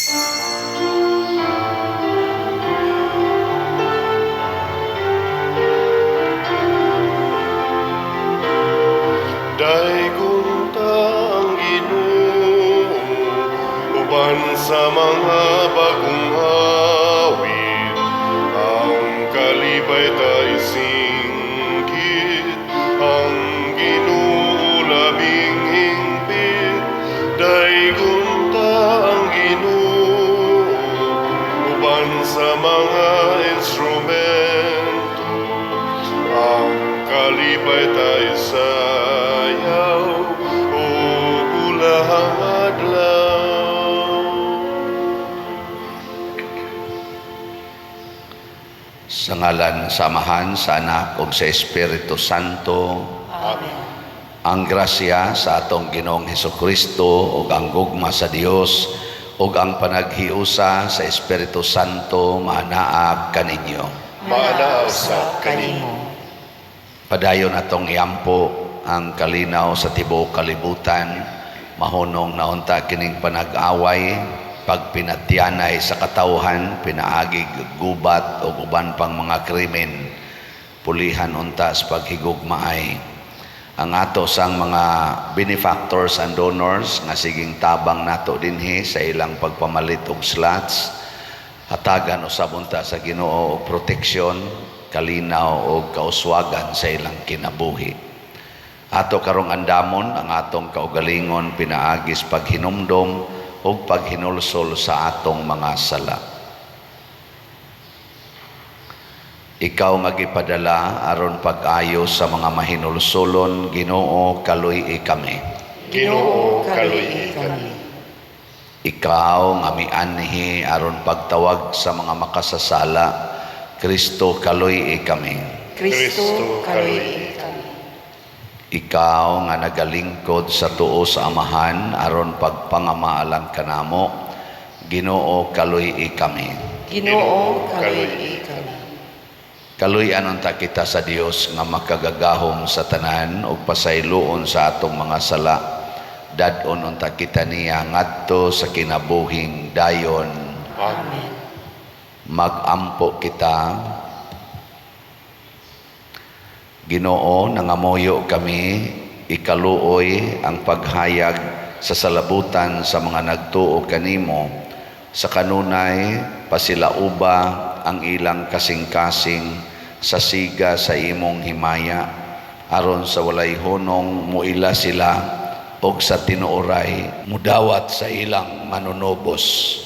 Daygon ta ang Ginoo uban sa mga bagong awit, ang kalipay ta isingkit, ang Ginoo labing hingpit. Daygon ta ang Ginoo uban sa mga instrumento, ang kalipay ta isayaw ug ulahang adlaw. Sa ngalan sa Amahan, sa Anak ug sa Espiritu Santo. Amen. Ang grasya sa atong Ginoong Hesukristo ug ang gugma sa Dios ug ang panaghiusa sa Espiritu Santo maanaa kaninyo. Maanaa usab kanimo. Padayon atong iampo ang kalinaw sa tibuok kalibutan, mahunong na unta kining panag-away, pagpinatyanay sa katawhan, pinaagig gubat o uban pang mga krimen, pulihan unta sa paghigugmaay. Ang ato sang mga benefactors and donors nga siging tabang nato dinhi sa ilang pagpamalit og slots, hatagan usab unta sa Ginoo og proteksyon, kalinaw og kauswagan sa ilang kinabuhi. Ato karong andamon ang atong kaugalingon pinaagis paghinumdom ug paghinulsol sa atong mga sala. Ikaw nga gipadala aron pag-ayo sa mga mahinulsolon, Ginoo, kaluy-i kami. Ginoo, kaluy-i kami. Ikaw nga mianhi aron pagtawag sa mga makasasala, Kristo, kaluy-i kami. Kristo, kaluy-i kami. Ikaw nga nagalingkod sa tuo sa Amahan aron pagpangamaalang kanamo, Ginoo, kaluy-i kami. Ginoo, kaluy-i kami. Kaluy-an unta kita sa Dios nga makagagahom sa tanan ug pasayloon sa atong mga sala. Dad-on unta kita niya ngadto sa kinabuhing dayon. Amen. Magampo kita. Ginoo, nangamuyo kami, ikaluoy ang paghayag sa salabutan sa mga nagtuo kanimo. Sa kanunay, pasilauba ang ilang kasing-kasing sa siga sa imong himaya, aron sa walay hunong muila sila og sa tinuoray mudawat sa ilang manunubos.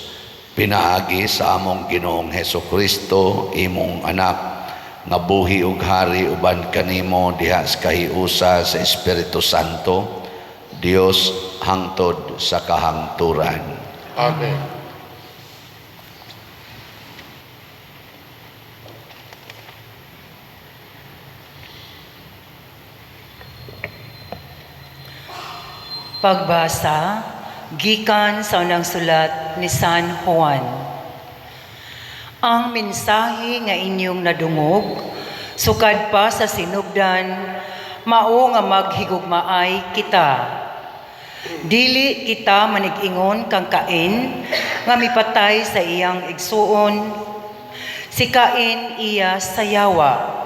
Pinaagi sa among Ginoong Hesukristo, imong anak, nga buhi ug hari uban kanimo diha sa kahiusa sa Espiritu Santo, Dios hangtod sa kahangturan. Amen. Pagbasa gikan sa unang sulat ni San Juan. Ang mensahe nga inyong nadungog sukad pa sa sinugdan, mao nga maghigugmaay kita. Dili kita manig-ingon kang Cain nga mipatay sa iyang igsuon. Si Cain iya sayawa.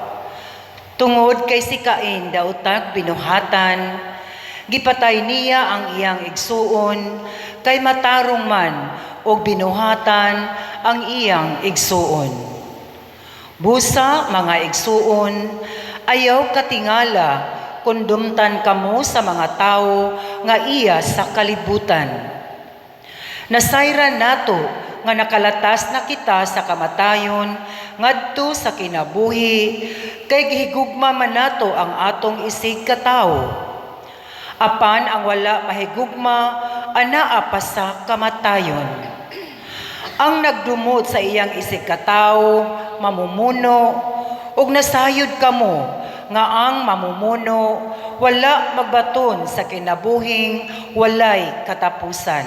Tungod kay si Cain daotag binuhatan, gipatay niya ang iyang igsuon kay matarong man og binuhatan ang iyang igsuon. Busa, mga igsuon, ayaw katingala kung dumtan kamo sa mga tawo nga iya sa kalibutan. Nasayran nato nga nakalatas na kita sa kamatayon ngadto sa kinabuhi, kay gihigugma man nato ang atong isig katawo. Apan ang wala mahigugma, anaa pa sa kamatayon. Ang nagdumot sa iyang isig katawo, mamumuno, ug nasayod kamo nga ang mamumuno wala magbaton sa kinabuhing walay katapusan.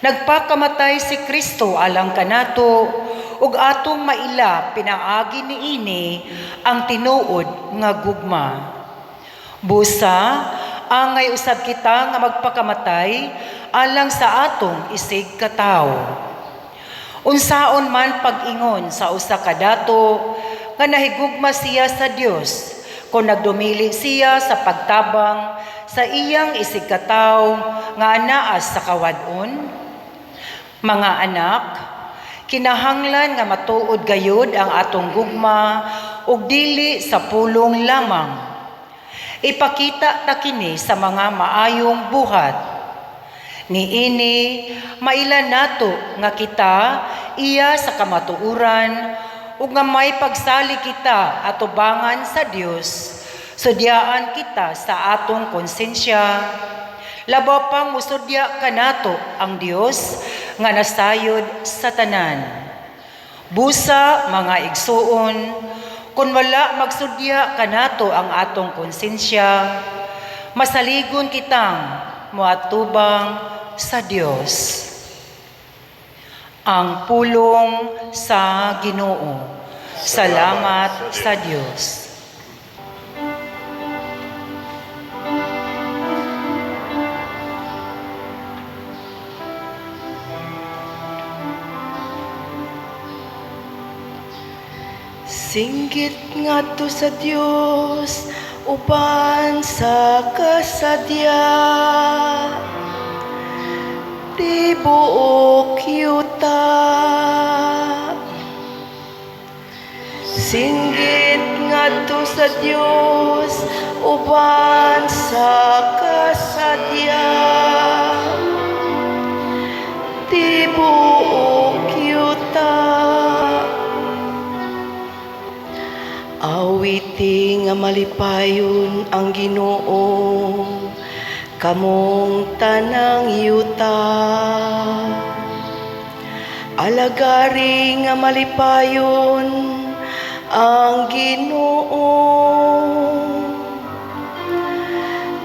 Nagpakamatay si Kristo alang kanato, ug atong maila pinaagi niini ang tinuod nga gugma. Busa, Angay usab kita nga magpakamatay alang sa atong isig katawo. Unsaon man pag-ingon sa usa ka dato nga nahigugma siya sa Dios kung nagdumili siya sa pagtabang sa iyang isig katawo nga anaa sa kawad-on? Mga anak, kinahanglan nga matuod gayud ang atong gugma ug dili sa pulong lamang. Ipakita ta kini sa mga maayong buhat. Niini maila nato nga kita iya sa kamatuoran ug nga may pagsalig kita atubangan sa Dios. Sudyaan kita sa atong konsensya. Labaw pang musudya kanato ang Dios nga nasayod sa tanan. Busa, mga igsuon, kung wala magsudya kanato ang atong konsensya, masaligon kitang moatubang sa Dios. Ang pulong sa Ginoo. Salamat sa Dios. Singgit ngadto sa Dios uban sa kasadya, tibuok yuta. Singgit ngadto sa Dios uban sa kasadya, tibuok yuta. Awiti nga malipayon ang Ginoo, kamong tanang yuta. Alagari nga malipayon ang Ginoo.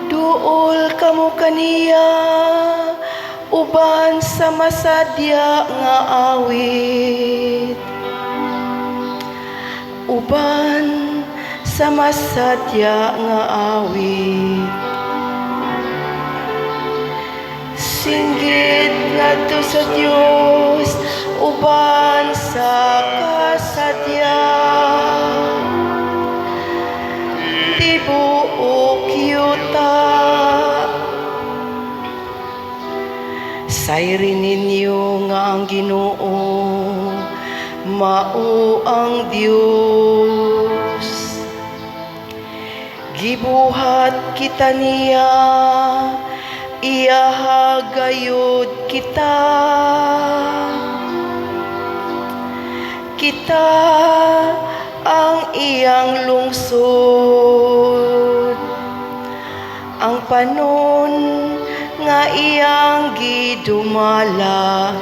Duol kamo kaniya uban sa masadya nga awit. Uban sa masadya nga awit. Singgit ngadto sa Dios uban sa kasadya, tibuok yuta. Sayri ninyo nga ang Ginoo mao ang Dios. Gibuhat kita niya, iyaha gayud kita. Kita ang iyang lungsod, ang panon nga iyang gidumala.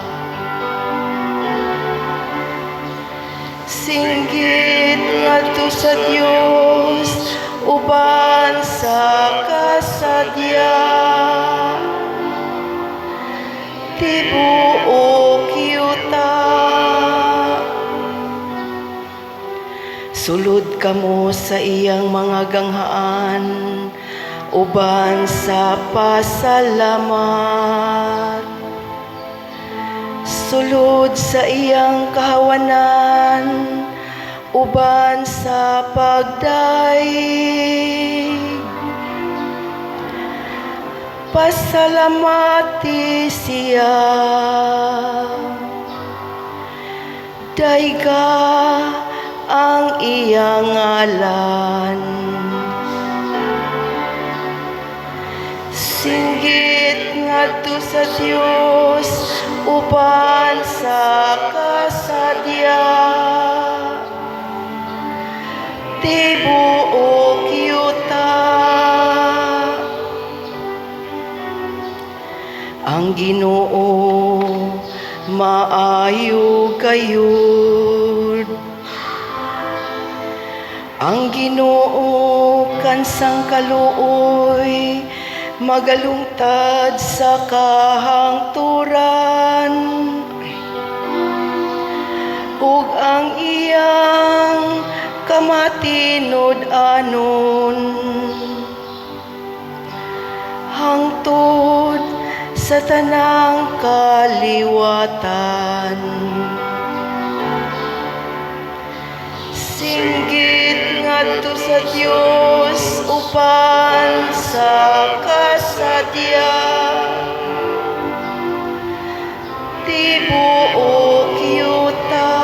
Singgit ngadto sa Dios uban sa kasadya, tibuok yuta. Sulod kamo sa iyang mga ganghaan uban sa pasalamat. Sulod sa iyang kahawanan uban sa pagdaig. Pasalamati siya, dayga ang iyang ngalan. Singgit ngadto sa Dios uban sa kasadya, tibuok yuta. Ang Ginoo maayo gayud, ang Ginoo kansang kaluoy, magalungtad sa kahangturan, ug ang iyang kamatinud-anon. Hangtod sa tanang kaliwatan. Singgit ngadto sa Dios upan sa kasadya. Tibuok yuta.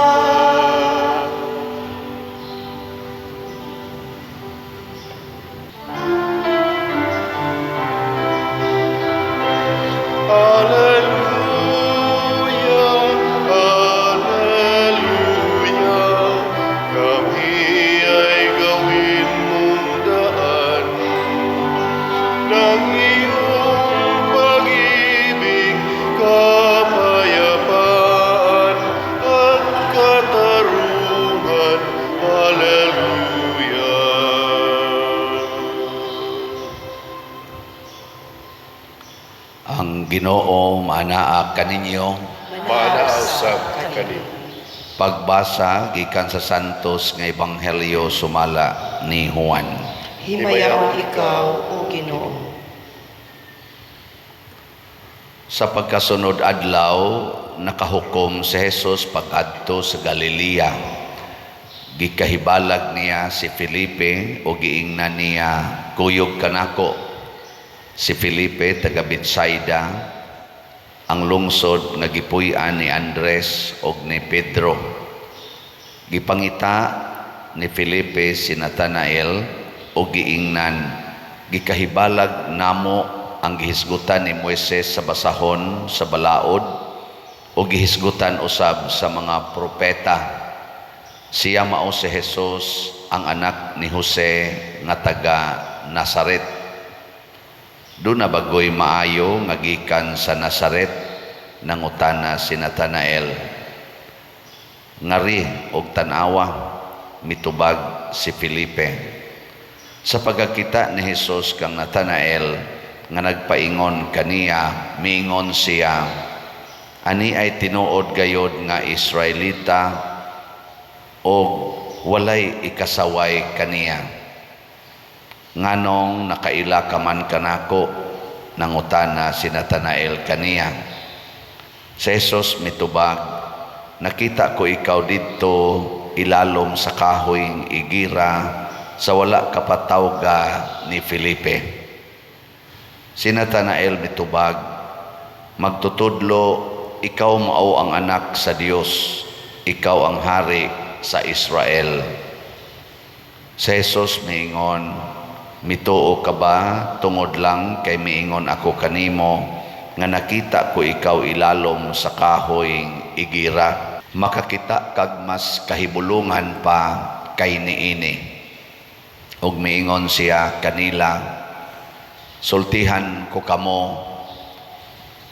Alleluia, Alleluia, kami ay gawin mong daan ng iyong pag-ibig, kapayapaan at katarungan. Alleluia. Ang Ginoo maanaa kaninyo. Maanaa usab kanimo. Pagbasa gikan sa Santos nga Ebanghelyo sumala ni Juan. Himayaon ikaw, O Ginoo. Sa pagkasunod adlaw, nakahukom si Jesus pag-adto sa Galilea. Gikahibalag niya si Felipe o giingnan niya, "Kuyog kanako." Si Felipe taga Betsaida, ang lungsod nga gipuy-an ni Andres og ni Pedro. Gipangita ni Felipe si Natanael o giingnan, "Gikahibalag namo ang gihisgutan ni Moises sa basahon sa balaod o gihisgutan usab sa mga propeta. Siya mao si Jesus, ang anak ni Jose nga taga Nazaret. Duna ba goy maayo nga gikan sa Nazaret?" nangutana si Natanael. "Ngari og tan-awa," mitubag si Felipe. Sa pagkakita ni Jesus kang Natanael nga nagpaingon kaniya, miingon siya, "Ani ay tinuod gayod nga Israelita og walay ikasaway kaniya." "Nganong nakaila ka man kanako?" nangutana si Natanael kaniya. Si Jesus mitubag, "Nakita ko ikaw didto ilalom sa kahoy igira sa wala ka pa tawga ni Felipe." Si Natanael mitubag, "Magtutudlo, ikaw mao ang anak sa Dios, ikaw ang hari sa Israel." Si Jesus miingon, "Mituo ka ba tungod lang kay miingon ako kanimo nga nakita ko ikaw ilalom sa kahoy igira? Makakita kag mas kahibulungan pa kay niini." Ug miingon siya kanila, "Sultihan ko kamo,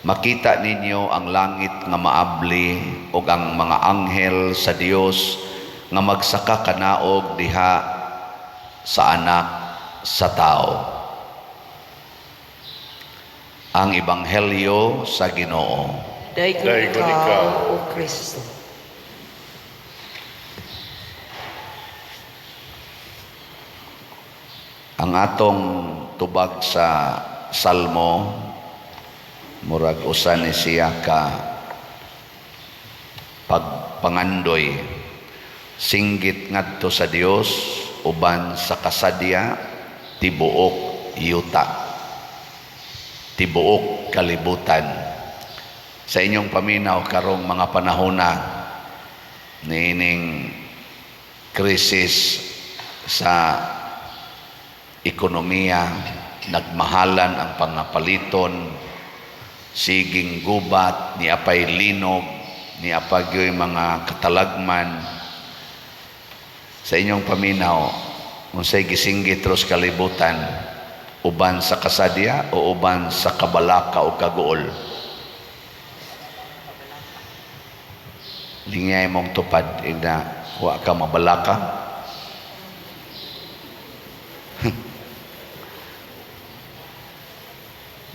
makita ninyo ang langit nga maabli ug ang mga anghel sa Dios nga magsaka kanaog diha sa anak sa tao." Ang Ebanghelyo sa Ginoo. Daygon Daygon ikaw, ikaw, O Kristo. Ang atong tubag sa Salmo, murag usa ni siya ka pagpangandoy, singgit ngadto sa Dios uban sa kasadya tibuok yuta, tibuok kalibutan. Sa inyong paminaw karong mga panahona niining krisis sa ekonomiya, nagmahalan ang pangapaliton, siging gubat, ni apay linog, ni apagyo'y mga katalagman. Sa inyong paminaw, unsay gisinggit ros kalibutan, uban sa kasadya o uban sa kabalaka o kaguol? Lingay mong tupad, ina, wa ka mabalaka.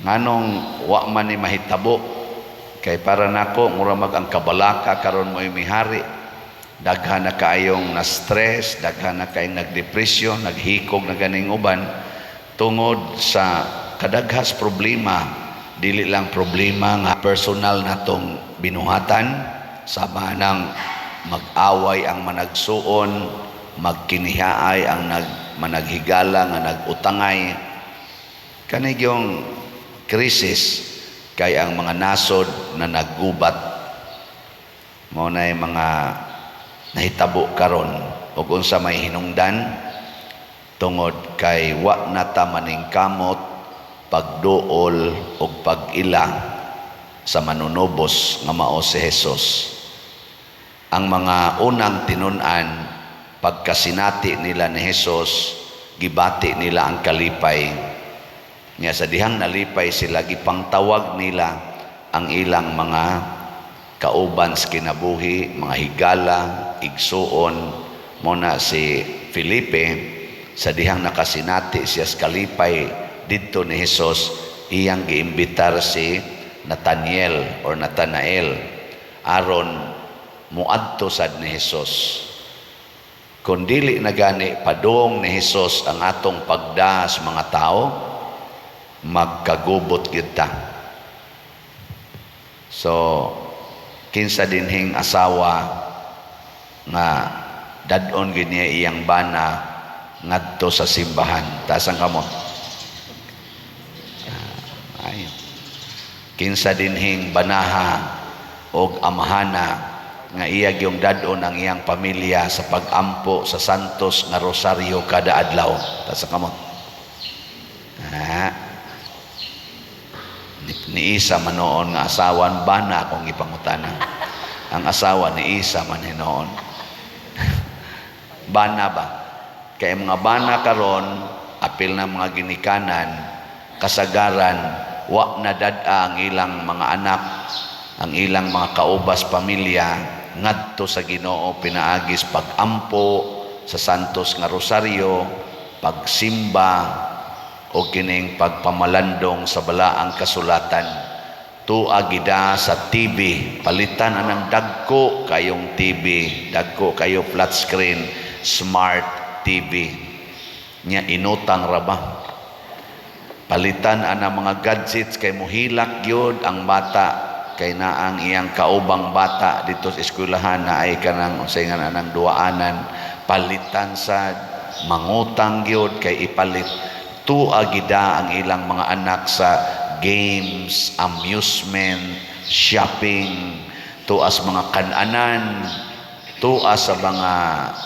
Nganong wa man ni mahitabo? Kay para nako mura mag ang kabalaka karon mo'y mihari. Daghan na kaayong na-stress, daghan na kaayong nagdepresyon, naghikog na ganing uban tungod sa Nakapaghas problema, dili lang problema nga personal natong binuhatan, sama ng mag-away ang managsuon, magkinihaay ang managhigala nga nag-utangay. Kani yung krisis kay ang mga nasod na naggubat, mao na mga nahitabo karon. Ug unsa may hinungdan? Tungod kay wa na ta maningkamot pagduol ug pag-ila sa manunubos nga mao si Jesus. Ang mga unang tinun-an, pagkasinati nila ni Jesus, gibati nila ang kalipay. Nya sa dihang nalipay sila, gipangtawag nila ang ilang mga kauban sa kinabuhi, mga higala, igsuon. Mao na si Felipe, sa dihang nakasinati siya sa kalipay didto ni Jesus, iyang giimbitar si Nathaniel or Nathanael aron muadto sad ni Jesus. Kung dili na gani padung ni Jesus ang atong pagda sa mga tao, magkagubot gyud ta. So, kinsa dinhing asawa nga dad-on gyud niya iyang bana ngadto sa simbahan? Taas ang kamot. Ah, ayo. Kinsa dinhing banaha og amahana nga iya gyung dad-on ang iyang pamilya sa pag-ampo sa Santos nga Rosaryo kada adlaw? Taas ang kamot. Ah. Ni isa man noon nga asawan, bana akong gipangutana. Ang asawa ni isa man hinuon. Bana ba? Kay mga bana karon, apil na mga ginikanan, kasagaran wa na dad-a ang ilang mga anak, ang ilang mga kaubas pamilya ngadto sa Ginoo pinaagis pag-ampo sa Santos nga Rosaryo, pagsimba o kining pagpamalandong sa balaang kasulatan. Tua gida sa TV, palitan anang dagko kayong TV, dagko kayo flat screen, smart TV. Nya inutang ra ba? Palitan anang mga gadgets kay muhilak gyud ang bata kay naang iyang kaubang bata dito sa eskwelahan na ay kanang unsay nga anang duaanan. Palitan sa, mangutang gyud kay ipalit. Tua gida ang ilang mga anak sa games, amusement, shopping, tuas mga kananan, tuas sa mga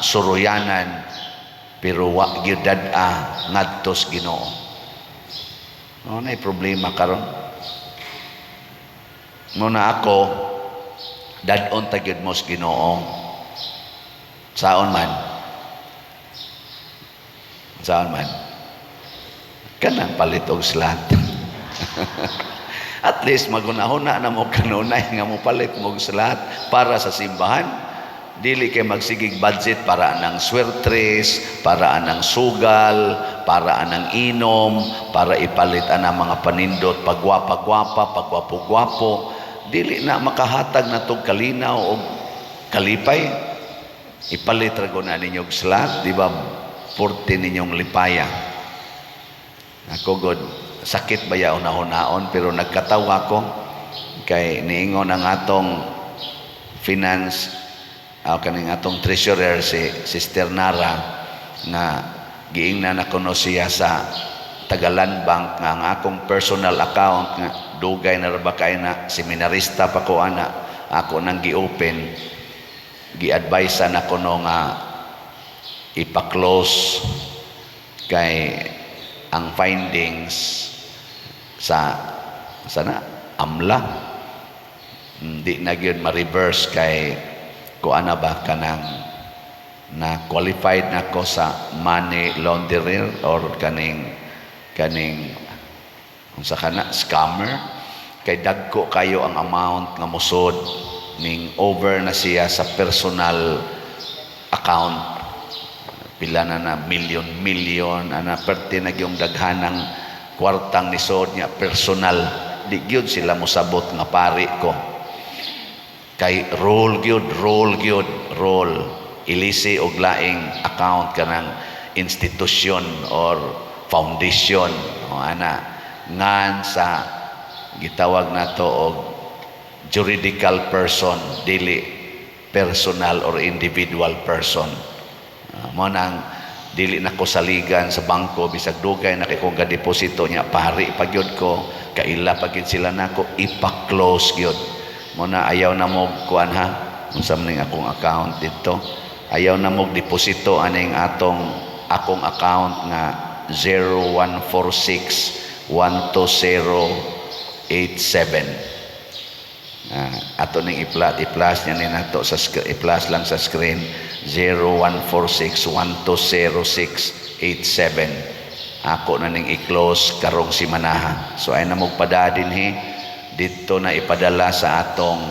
suruyanan, pero wa gyud dad-a ngadto sa Ginoo. Mao na problema karon. Muna ako, dad-on ta gyud mo sa Ginoo. Saon man? Saon man? Kanang palit og slot. At least magunahuna na mo kanunay nga mo palit mo og slot para sa simbahan. Dili kay magsigig budget para anang swertres, para anang sugal, para anang inom, para ipalit anang mga panindot, pagwapa-gwapa, pagwapo-gwapo. Dili na makahatag na tog kalinaw o kalipay. Ipalit ra na ninyo og slot, di ba? Porte ninyong lipaya. Ako god, sakit ba ya unahon-naon, pero nagkatawa ko kay niingon ang atong finance, kaning atong treasurer, si Sister Nara, nga giingnan na kuno siya sa Tagalan Bank nga ang akong personal account nga dugay na ra ba kay na seminarista pa ko ana ako nang gi-open, gi-advise na kuno nga ipa-close kay ang findings sa sana AMLA, hindi na gyud ma-reverse kay kuana ba, kanang na qualified na ko sa money launderer or kaning unsa kana, scammer, kay dagko kayo ang amount nga musod ning over na siya sa personal account, pila na na million million ana, perte na gyung daghanang kwartang nisod niya personal. Di gyud sila mosabot nga pari ko kay roll gyud, roll gyud, roll ilisi og laing account, kanang institusyon or foundation o ana. Ngan sa gitawag nato og juridical person, dili personal or individual person. Mo nang dili na ko saligan sa bangko bisag dugay na kay kong deposito niya, pari pa gyud ko, kaila pa gyud sila nako, ipa-close gyud mo na. Ayaw na mo kuan ha, unsa man ning akong account dito, ayaw na mo deposito aning atong akong account nga 0146 12087. Ato ning i-plus niya ni nato sa i-plus lang sa screen, 0146 120687. Ako na ning i-close karong simanaha. So ay na mo pada dinhi, dito na ipadala sa atong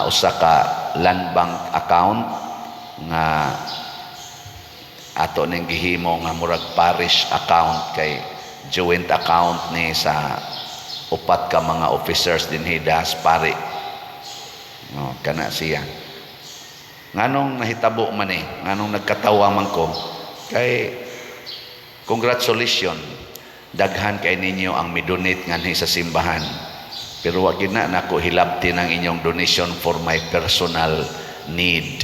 usa ka Land Bank account nga ato ning gihimo nga murag parish account, kay joint account ni sa upat ka mga officers dinhi, das pari. No, kana siya. Nganong nahitabo man eh, nganong nagkatawa man ko, kay congratulations, daghan kay ninyo ang midonate nganhi sa simbahan, pero wag gyud na nako hilabti ng inyong donation for my personal need,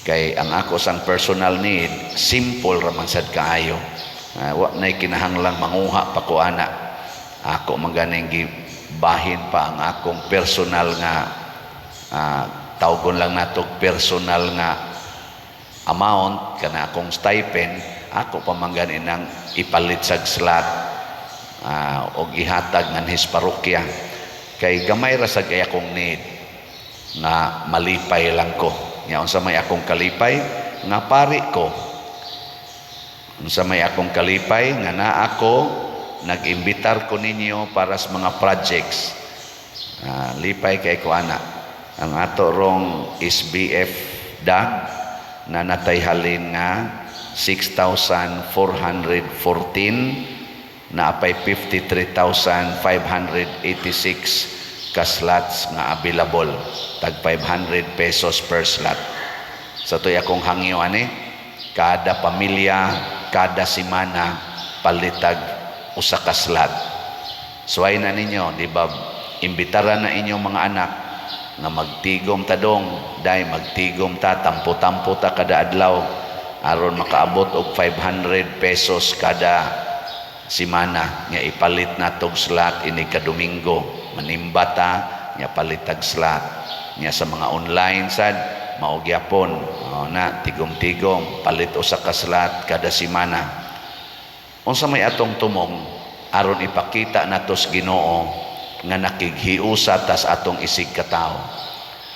kay ang ako sang personal need simple ra man sad kaayo. Wa nay kinahanglang manguha pa ko ana. Ako man ganing gibahin pa ang akong personal nga tawgon lang nato personal nga amount, kana akong stipend, ako pa man gani nang ipalit sa slot og ihatag nganhi sa parokya, kay gamay ra sad kay akong need nga malipay lang ko. Nya unsa may akong kalipay nga pari ko? Unsa may akong kalipay nga naa ko, nag-imbitar ko ninyo para sa mga projects? Lipay kay ko ana. Ang ato rong SBF DAG na natay halin nga 6,414 na apay 53,586 ka slots nga available, tag 500 pesos per slot. Sa to'y akong hangyo ani, kada pamilya kada semana palitag usa ka slot. Suway na ninyo, di ba? Imbitaran na inyong mga anak nga magtigom ta dong, day magtigom ta, tampo-tampo ta kada adlaw aron makaabot og 500 pesos kada simana nga ipalit natog slot ini ka Domingo. Manimba ta nga palitag slot nya. Sa mga online sad mao gyapon. Oh, na tigom-tigom palit usa ka slot kada simana. Unsa may atong tumong aron ipakita nato sa Ginoo nga nakighiusa tas atong isig katawo,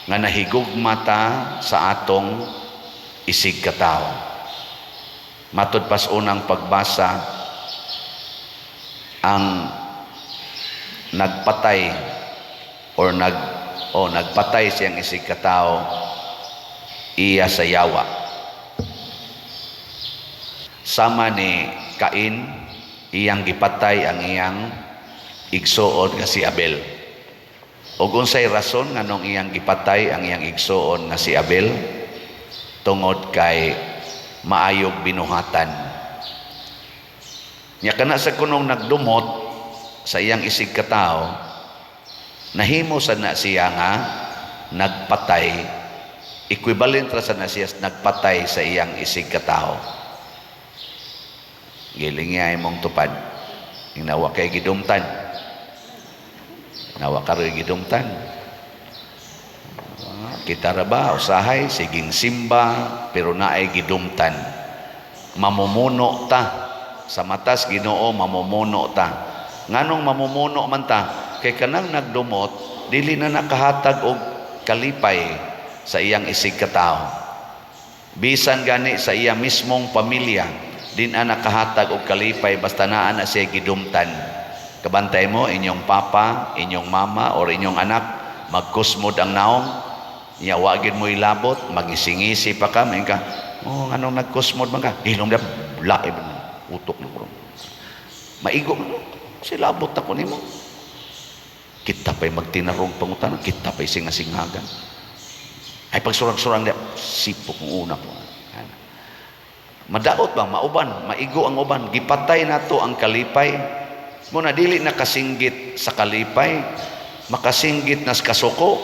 nga nahigugma ta sa atong isig katawo? Matud pas unang pagbasa, ang nagpatay or nagpatay siyang isig katawo iya sa yawa. Sama ni Cain, iyang gipatay ang iyang igsuon nga si Abel. Ug unsay rason nganong iyang gipatay ang iyang igsuon nga si Abel? Tungod kay maayog binuhatan. Nya kana sa kunong nagdumot sa iyang isig katawo, nahimo sa na siya nga nagpatay, equivalent ra sa na siya nagpatay sa iyang isig katawo. Giling niya imong tupad. Nawa kay gidumtan. Nawa karoy gidumtan. Kita ra ba usahay siging simba pero naay gidumtan. Mamumuno ta sa matas Ginoo, mamumuno ta. Nganong mamumuno man ta? Kay kanang nagdumot dili na nakahatag og kalipay sa iyang isig katawo. Bisan gani sa iya mismong pamilya din na nakahatag og kalipay basta naa na siya gidumtan. Kabantay mo inyong papa, inyong mama or inyong anak magkusmod ang naong nya wa gid mo ilabot, magisingisi pa ka, maing ka, "Oh, nganong nagkusmod man ka?" "Hilom da laib utok mo." Maigo man silabot ako nimo. Kita pa'y magtinarong pangutana, kita pa'y singasingagan. Ay pagsurang-surang dia, sipok ng una po. Madaot ba, mauban, maigo ang uban, gipatay nato ang kalipay. Mo na dili na kasinggit sa kalipay, makasinggit na sa kasuko.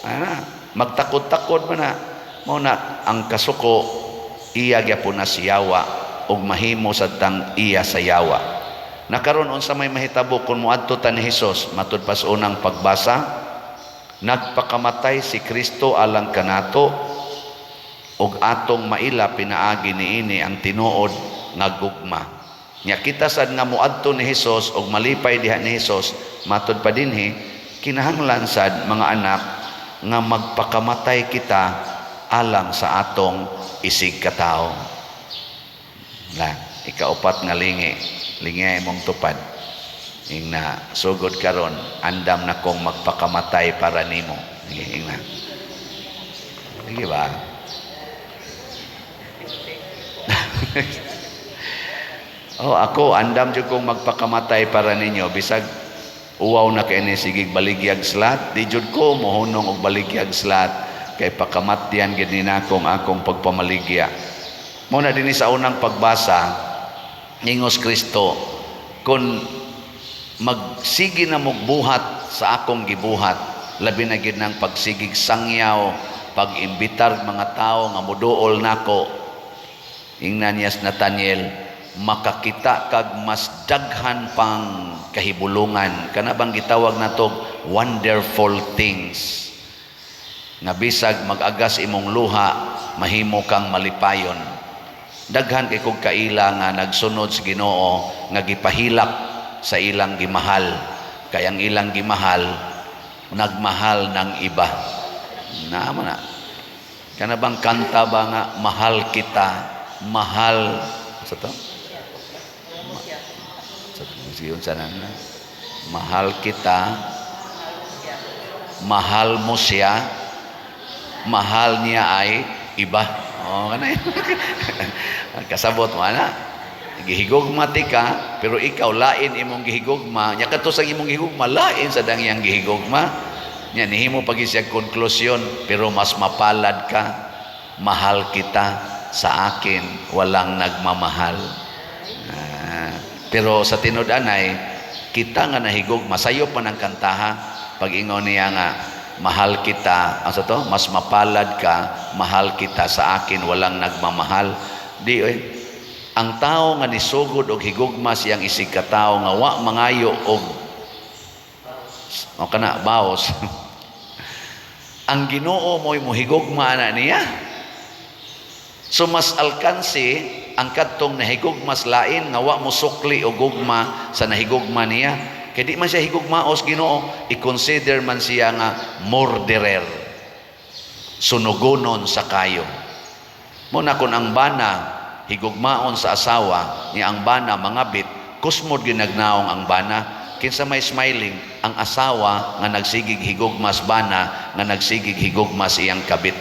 Ana, magtakod-takod man na. Mo na ang kasuko iya gyapon na siyawa ug mahimo sad tang iya sa yawa. Nakaron, unsa may mahitabo kung moadto ta ni Hesus? Matud pa sa unang pagbasa, nagpakamatay si Kristo alang kanato ug atong maila pinaagi niini ang tinuod nga gugma. Nya kita sad nga moadto ni Hesus ug malipay diha ni Hesus, matud pa dinhi, kinahanglan sad, mga anak, nga magpakamatay kita alang sa atong isig katawo. Na ikaupat nga lingi, lingi imong tupad. Ingna, sugod karon, andam na kong magpakamatay para nimo. Sige, ingna. Sige ba? Oh, ako andam jud kong magpakamatay para ninyo, bisag uwaw na kay ni sigig baligyag slot, di jud ko mohunong og baligyag slot kay pakamatyan gid ni nakong akong pagpamaligya. Mo na dinhi sa unang pagbasa, ingos Kristo, kung magsige na mogbuhat sa akong gibuhat, labi na gid nang pagsigig sangyaw, pag-imbitar mga tao nga moduol nako, ingnan niya sa Nathaniel, makakita kag mas daghan pang kahibulungan, kana bang gitawag nato wonderful things, nga bisag mag-agas imong luha, mahimo kang malipayon. Daghan kay kog kaila nga nagsunod sa Ginoo nga gipahilak sa ilang gimahal, kay ang ilang gimahal nagmahal ng iba. Naama na kana bang kanta ba nga "Mahal kita, mahal" sa to sa sige, unsa na na? Mahal kita, mahal mo siya, mahal niya ay iba. Oh, kana yun. Kasabot mo ana. Gihigugma ti ka, pero ikaw lain imong gihigugma. Nya kadto sa imong gihigugma, lain sa dang iyang gihigugma. Nya nihimo pag siya konklusyon, pero mas mapalad ka, mahal kita, sa akin walang nagmamahal. Ah, pero sa tinud-anay, kita nga nahigugma, sayo pa ng kantaha, pag ingon niya nga, mahal kita, ano sa to? Mas mapalad ka, mahal kita, sa akin walang nagmamahal. Di, oy, ang tao nga nisugod og higugma siyang isig katawo nga wa mangayo og o kana baos, ang Ginoo mo'y mohigugma na niya. So mas alkansi ang kadtong nahigugma sa lain nga wa mo sukli og gugma sa nahigugma niya. Kay di man siya higugmaos Ginoo, i-consider man siya nga murderer. Sunugonon sa kayo. Mo na kun ang bana higugmaon sa asawa ni ang bana mangabit, kusmod ginagnaong ang bana. Kinsa may smiling? Ang asawa nga nagsigig higugmas bana nga nagsigig higugmas iyang kabit.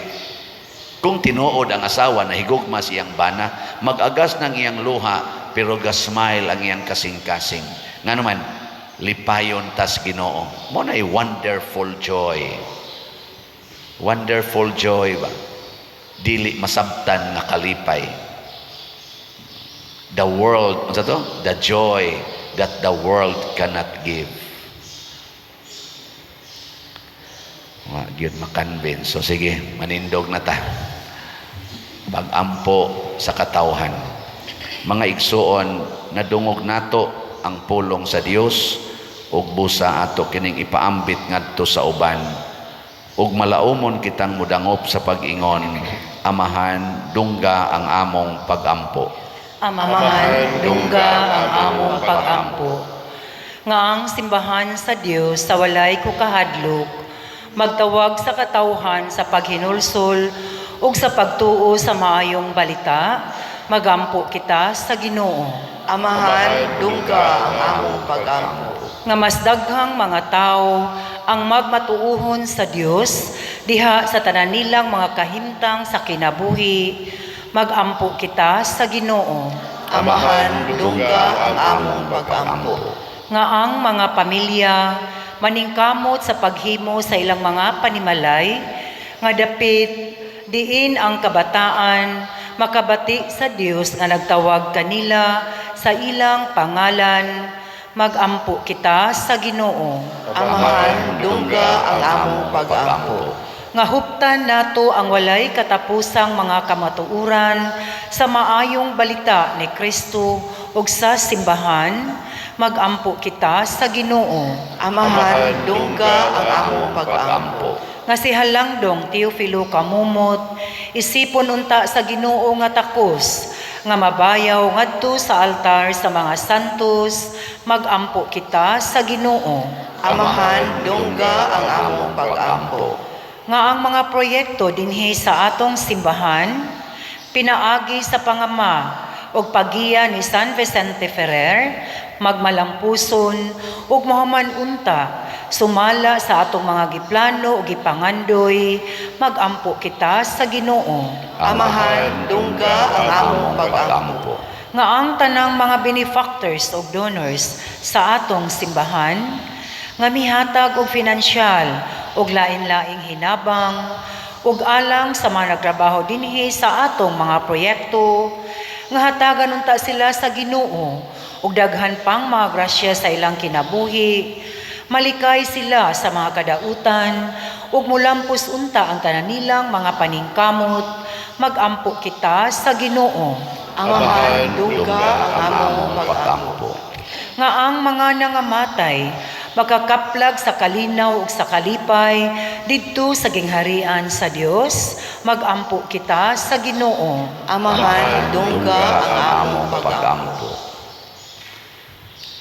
Kung tinuod ang asawa na higugmas iyang bana, mag-agas ng iyang luha pero ga-smile ang iyang kasing-kasing. Nga naman, lipayon tas Ginoo. Mo na wonderful joy. Wonderful joy ba? Dili masabtan nga kalipay. The world, ano to? The joy that the world cannot give. Wa gyud makonvince. So sige, manindog na ta. Pag-ampo sa katawhan. Mga igsuon, nadungog nato ang pulong sa Dios ug busa ato kining ipaambit ngadto sa uban. Ug malaumon kitang mudangop sa pag-ingon, Amahan, dungga ang among pag-ampo. Amahan, dungga ang among pag-ampo. Nga ang simbahan sa Dios sa walay kukahadlok, magtawag sa katawhan sa paghinulsol ug sa pagtuo sa maayong balita, magampo kita sa Ginoo. Amahan, dungga ang among pag-ampo. Nga mas daghang mga tao ang magmatuohon sa Dios diha sa tanan nilang mga kahimtang sa kinabuhi, magampo kita sa Ginoo. Amahan, dungga ang among pag-ampo. Nga ang mga pamilya maningkamot sa paghimo sa ilang mga panimalay nga dapit, diin ang kabataan makabati sa Dios nga nagtawag kanila sa ilang pangalan, Magampo kita sa Ginoo. Amahan, dungga ang among pag-ampo. Nga huptan nato ang walay katapusang mga kamatuoran sa maayong balita ni Kristo ug sa simbahan, magampo kita sa Ginoo. Amahan, dungga ang among pag-ampo. Nga si Halangdong Teofilo Camomot isipon unta sa Ginoo nga takos nga mabayaw ngadto sa altar sa mga santos, magampo kita sa Ginoo. Amahan, dungga ang among pag-ampo. Nga ang mga proyekto dinhi sa atong simbahan pinaagi sa pangama ug pagiya ni San Vicente Ferrer magmalampuson ug mahuman unta sumala sa atong mga giplano ug gipangandoy, magampo kita sa Ginoo. Amahan, dungga ang among pag-ampo. Nga ang tanang mga benefactors ug donors sa atong simbahan nga mihatag og finansyal ug lain-laing hinabang ug alang sa mga nagtrabaho dinhi sa atong mga proyekto, nga hatagan unta sila sa Ginoo ug daghan pang mga grasya sa ilang kinabuhi, malikay sila sa mga kadautan ug mulampos unta ang tanan nilang mga paningkamot, magampo kita sa Ginoo. Amahan, dungga ang among pag-ampo. Nga ang mga nangamatay makakaplag sa kalinaw ug sa kalipay didto sa gingharian sa Dios, magampo kita sa Ginoo. Amahan, dungga ang among pag-ampo.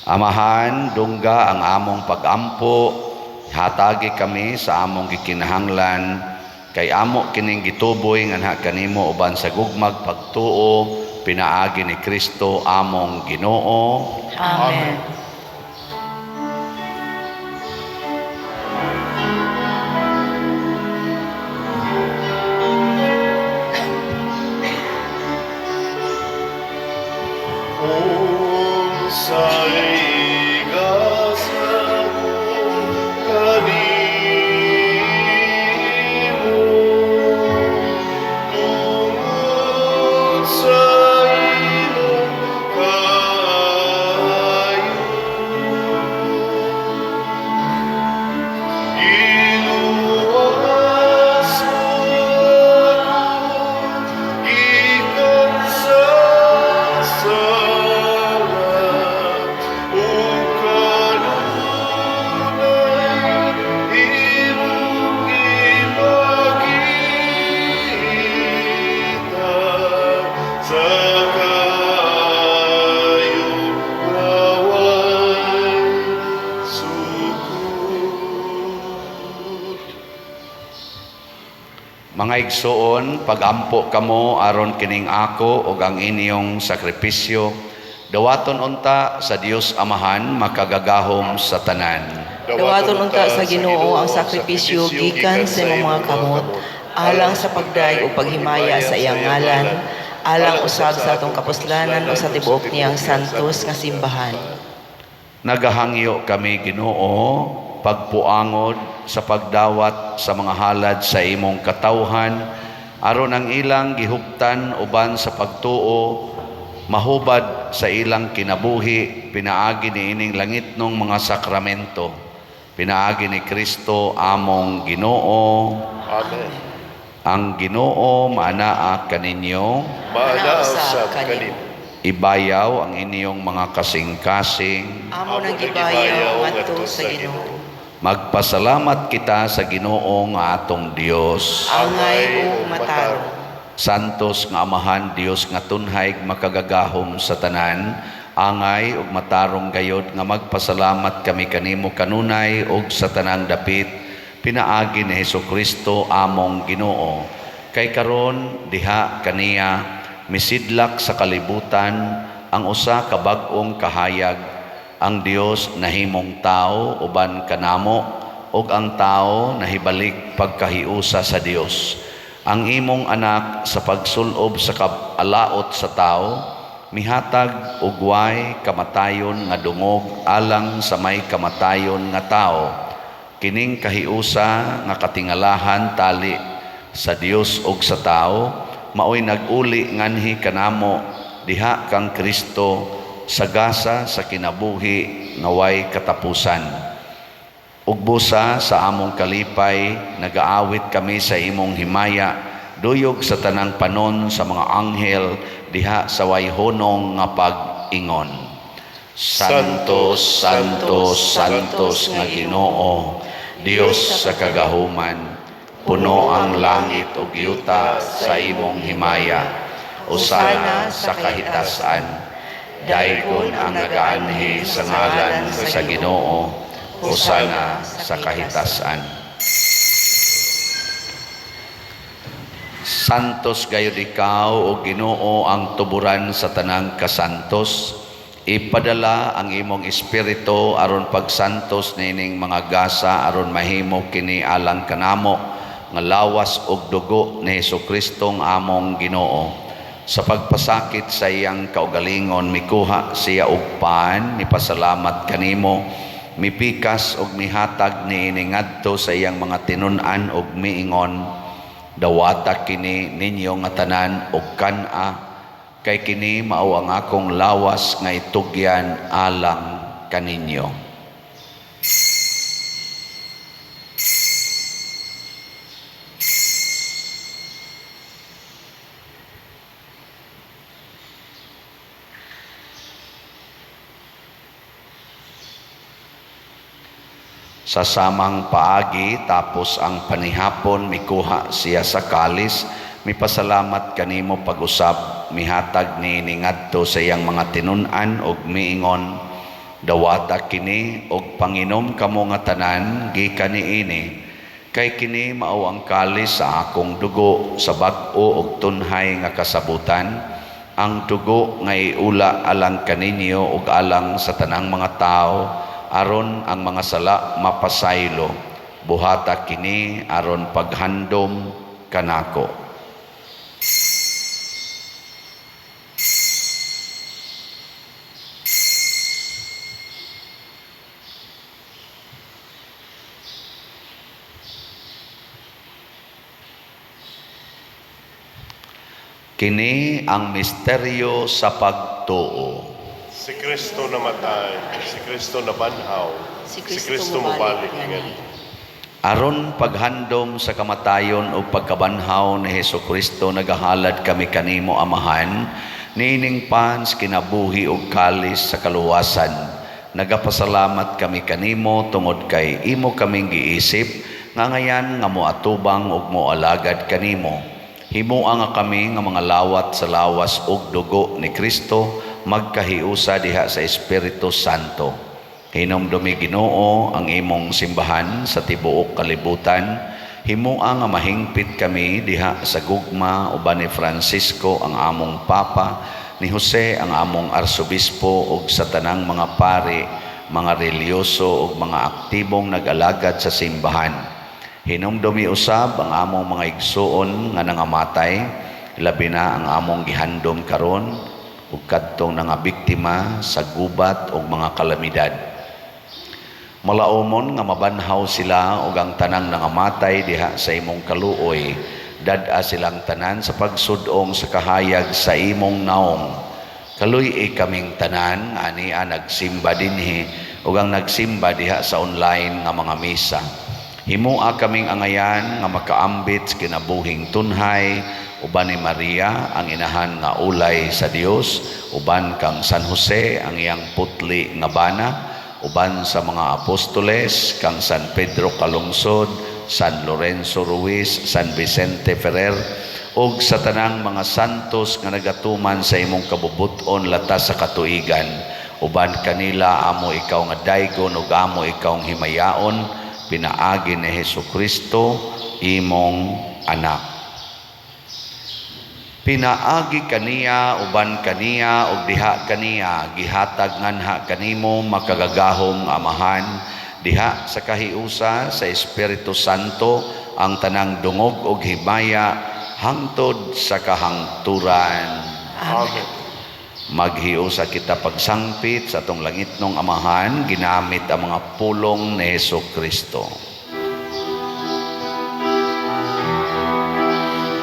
Amahan, dungga ang among pag-ampo, hatagi kami sa among gikinahanglan, kay amo kining gituboy nganha kanimo uban sa gugmag pagtuo, pinaagi ni Kristo among Ginoo. Amen. Unsay gasa ko kanimo tungod sa imong kaayo? Giluwas mo ako gikan sa sala ug kanunay imong gipakita sa kaayo nga way sukod. Mga igsoon, pagampo kamo aron kining ako ug ang inyong sakripisyo dawaton unta sa Dios Amahan makagagahom sa tanan. Dawaton unta sa Ginoo ang sakripisyo gikan sa imong mga kamot alang sa pagdayeg ug paghimaya sa iyang ngalan, alang usab sa atong kapuslanan o sa tibuok niyang santos nga simbahan. Nagahangyo kami, Ginoo, pagpuangod sa pagdawat sa mga halad sa imong katawhan aron ang ilang gihuptan uban sa pagtuo mahubad sa ilang kinabuhi pinaagi niining langitnong mga sakramento, pinaagi ni Kristo among Ginoo. Amen. Ang Ginoo maanaa kaninyo. Maanaa usab kanimo. Ibayaw ang inyong mga kasing-kasing. Amo nang gibayaw ngadto sa Ginoo. Magpasalamat kita sa Ginoo nga atong Dios. Angay ug matarong. Santos nga Amahan, Dios nga tunhay makagagahom sa tanan, angay ug matarong gayod nga magpasalamat kami kanimo kanunay ug sa tanang dapit pinaagi ni Hesukristo among Ginoo. Kay karon diha kaniya misidlak sa kalibutan ang usa ka bag-ong kahayag, ang Dios nahimong tao uban kanamo ug ang tao nahibalik pagkahiusa sa Dios. Ang imong anak sa pagsulob sa kabalaot sa tao mihatag og way kamatayon nga dungog alang sa may kamatayon nga tao. Kining kahiusa nga katingalahan tali sa Dios ug sa tao maoy nag-uli nganhi kanamo diha kang Kristo. sa gasa sa kinabuhi nga way katapusan. Ug busa sa among kalipay, nagaawit kami sa imong himaya, duyog sa tanang panon sa mga anghel diha sa way hunong nga pag-ingon. Santo, Santo, Santos nga Ginoo, Dios sa kagahuman, puno ang langit ug yuta sa imong himaya. Hosana sa kahitasan. Daygon ang nagaanhi sa ngalan sa Ginoo. Hosana sa kahitasan. Santos gayud ikaw, o Ginoo, ang tuburan sa tanang kasantos. Ipadala ang imong espiritu aron pagsantos nining mga gasa aron mahimo kini alang kanamo nga lawas ug dugo ni Hesukristo nga among Ginoo. Sa pagpasakit sa iyang kaugalingon, mikuha siya og pan, mipasalamat kanimo, mipikas ug mihatag niini ngadto sa iyang mga tinun-an ug miingon: "Dawata kini ninyo nga tanan ug kan-a, kay kini mao ang akong lawas nga itugyan alang kaninyo." Sa samang paagi, tapos ang panihapon, mikuha siya sa kalis, mipasalamat kanimo pag-usab, mihatag niini ngadto sa iyang mga tinun-an ug miingon: "Dawata kini ug panginom kamo nga tanan gikan niini, kay kini mao ang kalis sa akong dugo sa bag-o ug tunhay nga kasabutan, ang dugo nga iula alang kaninyo ug alang sa tanang mga tawo aron ang mga sala mapasaylo. Buhata kini aron paghandom kanako." Kini ang misteryo sa pagtuo. Si Kristo namatay, si Kristo nabanhaw, Si Kristo mubalik ngani. Aron paghandom sa kamatayon o pagkabanhaw ni Hesukristo, nagahalad kami kanimo, Amahan, niining pan sa kinabuhi ug kalis sa kaluwasan. Nagapasalamat kami kanimo tungod kay imo kaming giisip nga ngayan nga moatubang ug moalagad kanimo. Himoa nga kami nga mga lawat sa lawas ug dugo ni Kristo magkahiusa diha sa Espiritu Santo. Hinumdumi, Ginoo, ang imong simbahan sa tibuok kalibutan. Himoa nga mahingpit kami diha sa gugma uban ni Francisco ang among Papa, ni Jose ang among Arsobispo ug sa tanang mga pari, mga relihiyoso ug mga aktibong nag-alagad sa simbahan. Hinumdumi usab ang among mga igsuon nga nangamatay, labi na ang among gihandom karon ug kadtong nga biktima sa gubat ug mga kalamidad. Malaumon nga mabanhaw sila ug ang tanang nangamatay diha sa imong kaluoy. Dad-a silang tanan sa pagsud-ong sa kahayag sa imong naong. Kaluy-i kaming tanan nga ania nagsimba dinhi ug ang nagsimba diha sa online nga mga misa. Himoa kaming angayan nga makaambit sa kinabuhing tunhay uban ni Maria ang inahan nga ulay sa Dios, uban kang San Jose ang iyang putli nga bana, uban sa mga apostoles kang San Pedro Calungsod, San Lorenzo Ruiz, San Vicente Ferrer ug sa tanang mga santos nga nagatuman sa imong kabubut-on latas sa katuigan. Uban kanila amo ikaw nga daygon ug amo ikaw nga himayaon pinaagi ni Hesukristo imong anak. Pinaagi kaniya, uban kaniya ug diha kaniya, gihatag nganha kanimo, makagagahom nga Amahan, diha sa kahiusa sa Espiritu Santo, ang tanang dungog ug himaya hangtod sa kahangturan. Amen. Maghiusa kita pagsangpit sa atong langitnong Amahan ginamit ang mga pulong ni Hesukristo.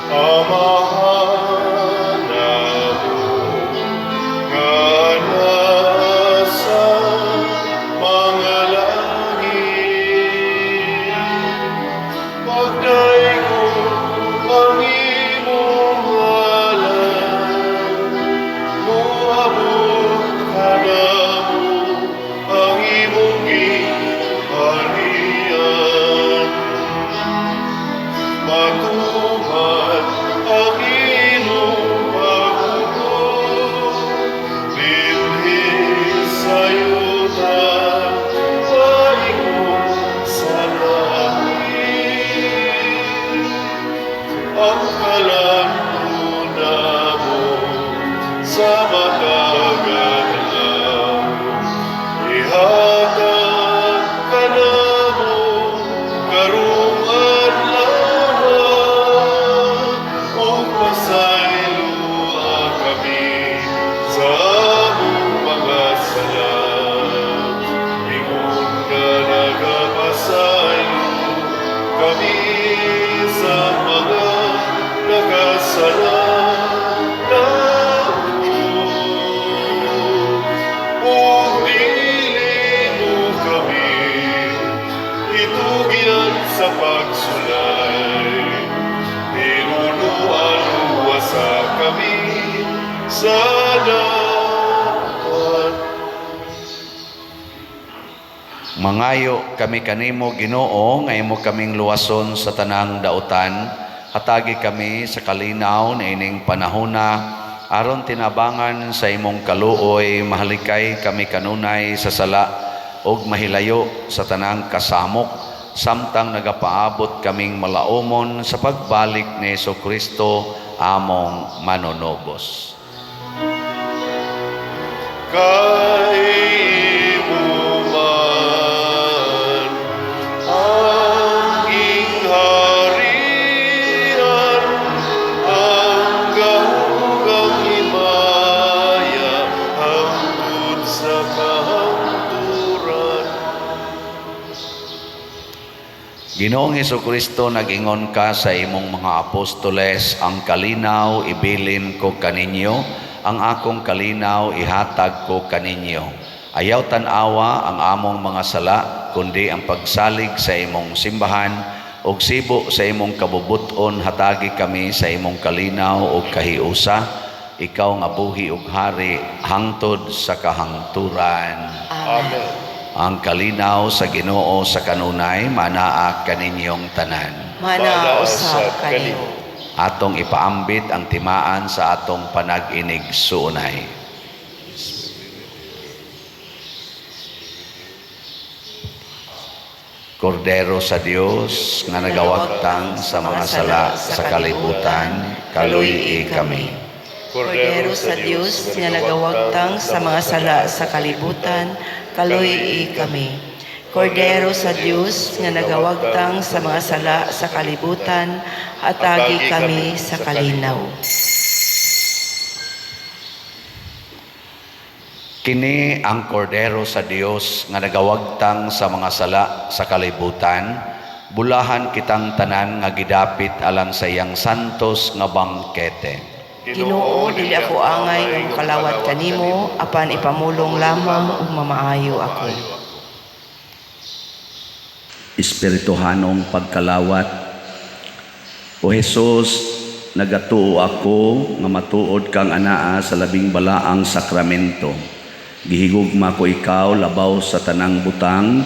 Amahan namo nga. Ang kalambo namo sa matag adlaw. Ihatag kanamo karong adlaw ug pasayloa kami sa among mga sala ingon nga nagapasaylo kami sa mga nakasala namo. Ug dili mo kami itugyan sa pagsulay, pero luwasa kami sa daotan. Mangayo kami kanimo, Ginoo, nga imo kaming luwason sa tanang dautan. Hatagi kami sa kalinaw niining panahona aron tinabangan sa imong kaluoy mahalikay kami kanunay sa sala ug mahilayo sa tanang kasamok samtang nagapaabot kaming malaumon sa pagbalik ni Kristo among manunubos. Kay imo man ang gingharian, ang gahom ug ang himaya, hangtod sa kahangturan. Ginoong Kristo, nag-ingon ka sa imong mga apostoles, "Ang kalinaw ibilin ko kaninyo, ang akong kalinaw ihatag ko kaninyo." Ayaw tan-awa ang among mga sala, kundi ang pagsalig sa imong simbahan, ug sibo sa imong kabubut-on hatagi kami sa imong kalinaw ug kahiusa, ikaw nga buhi ug hari hangtod sa kahangturan. Amen. Ang kalinaw sa Ginoo sa kanunay manaa kaninyong tanan. Manaa usab kanimo. Atong ipaambit ang timaan sa atong panag-inig-suunay. Kordero sa Dios nga nagawagtang sa mga sala sa kalibutan, kaluy-i kami. Kordero sa Dios nga nagawagtang sa mga sala sa kalibutan, kaluy-i kami. Kordero sa Dios nga nagawagtang sa mga sala sa kalibutan, hatagi kami sa kalinaw. Kini ang kordero sa Dios nga nagawagtang sa mga sala sa kalibutan. Bulahan kitang tanan nga gidapit alang sa iyang santos nga bangkete. Ginoo, dili ako angay nga mokalawat kanimo, apan ipamulong lamang ug mamaayo ako. Espirituhanong pagkalawat. O Jesus, nagatuo ako nga matuod kang anaa sa labing balaang sakramento. Gihigugma ko ikaw labaw sa tanang butang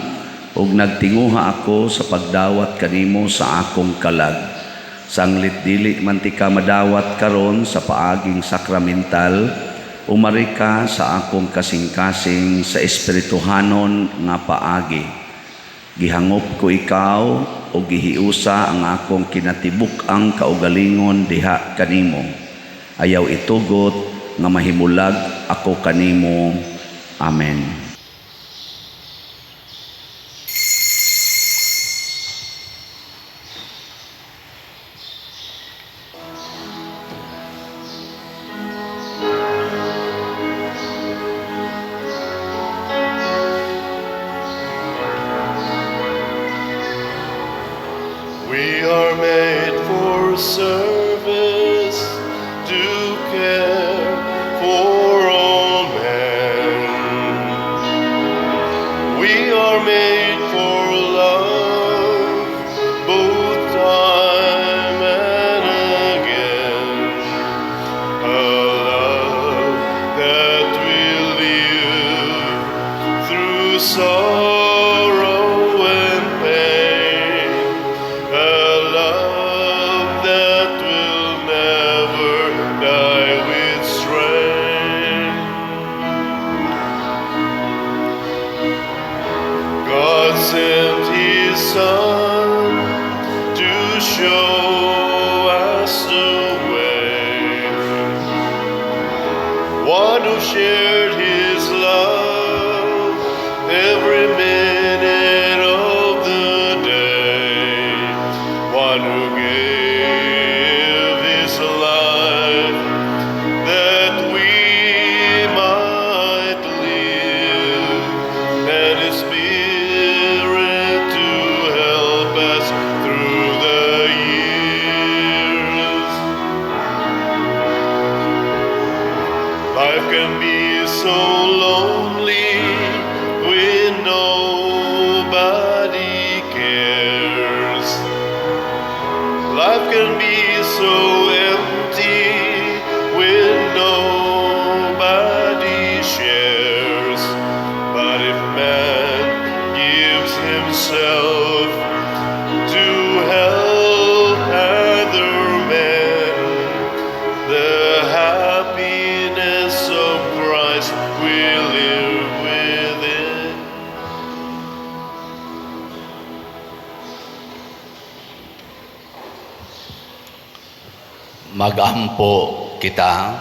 ug nagtinguha ako sa pagdawat kanimo sa akong kalag. Sanglit dili man tika madawat karon sa paaging sakramental, umari ka sa akong kasing-kasing sa espirituhanon nga paagi. Gihangop ko ikaw o gihiusa ang akong kinatibuk-ang kaugalingon diha kanimo. Ayaw itugot nga mahimulag ako kanimo. Amen. We are made for service, to care for all men. We are made for love, both time and again. A love that will live through sorrow and pain. A love that will never die with strain. God sent His Son to show us can be so empty when nobody shares. But if man gives himself to help other men, the happiness of Christ will live within. Magampo kita.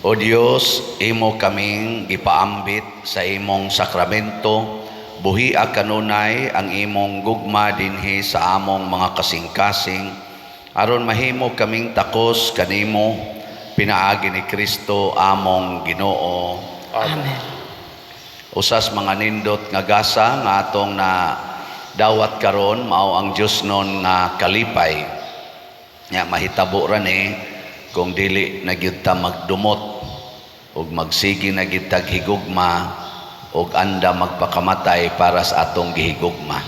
O Dios, imo kaming gipaambit sa imong sakramento, buhia kanunay ang imong gugma dinhi sa among mga kasing-kasing, aron mahimo kaming takos kanimo, pinaagi ni Kristo among Ginoo. Amen. Usas mga nindot nga gasa nga atong na dawat karon mao ang Diosnon nga kalipay. Nya mahitabo ra ni kung dili na gyud ta magdumot ug magsige na gyud tag higugma ug anda magpakamatay para sa atong gihigugma.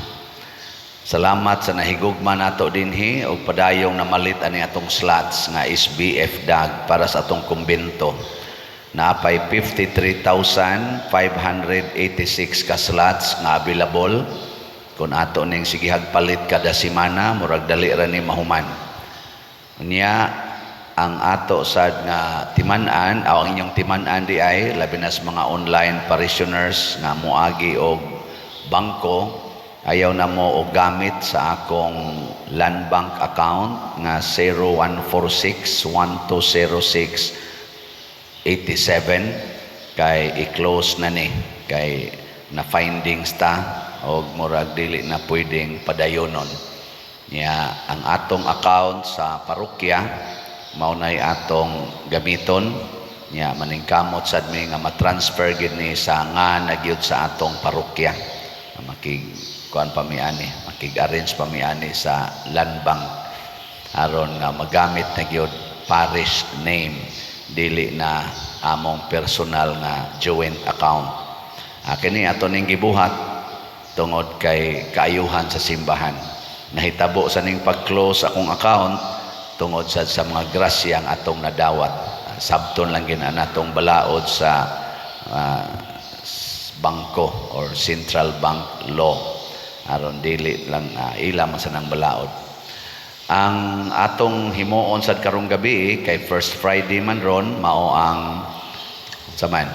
Salamat sa nahigugma nato dinhi ug padayong namalit ani atong slots nga SBF DAG para sa atong kumbento. Naapay 53,586 ka slots nga available. Kung ato ning sigihag palit kada semana, murag dali ra ni mahuman. Unya ang ato sad nga timan-an, o ang inyong timan-an di ay labi na sa mga online parishioners nga moagi og bangko, ayaw na mo og gamit sa akong Land Bank account nga 0146 1206 87 kay i-close na ni kay na findings ta og murag dili na pwedeng padayonon. Nya ang atong account sa parokya mao nay atong gamiton. Nya maningkamot sad mi nga ma-transfer gid ni sa nga na gyud sa atong parokya. Makig kuan pa mi ani, makig-arrange pa mi ani sa Land Bank aron nga magamit na gyud parish name, dili na among personal nga joint account. Kini ato ning gibuhat tungod kay kaayuhan sa simbahan. Nahitabo sa ning pag-close akong account tungod sad sa mga grasya ang atong nadawat. Sabton lang gid natong balaod sa bangko or central bank law aron dili lang ila man sa nang balaod. Ang atong himuon sad karong gabi kay First Friday man ron, mao ang saman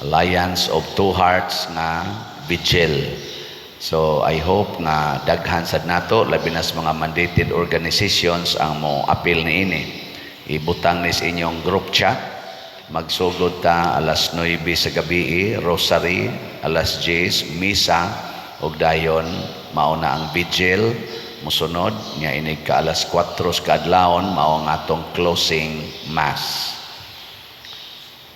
Alliance of Two Hearts nga vigil. So I hope nga daghan sad nato, labi na sa mga mandated organizations ang mo apil niini. Ibutang ni sa inyong group chat. Magsugod ta alas 9 sa gabi, rosary, alas 10 misa, ug dayon mao na ang vigil. Musunod nga inig ka alas 4 sa kaadlawon mao ang atong closing mass.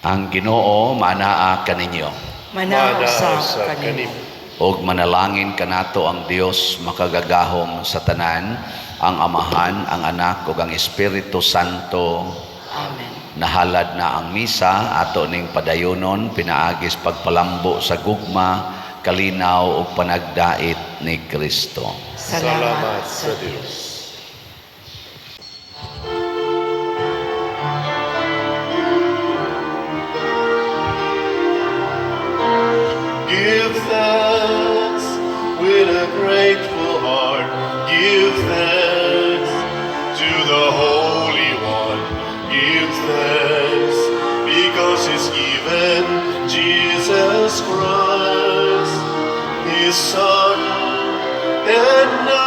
Ang Ginoo manaa kaninyo. Manaa usab Manaa kanimo. Og manalangin kanato ang Dios makagagahom sa tanan, ang Amahan, ang Anak ug ang Espiritu Santo. Amen. Nahalad na ang misa ato ning padayonon pinaagis pagpalambo sa gugma, kalinaw ug panagdait ni Kristo. Salamat sa Dios. Give thanks with a grateful heart. Give thanks to the Holy One. Give thanks because He's given Jesus Christ, His Son. And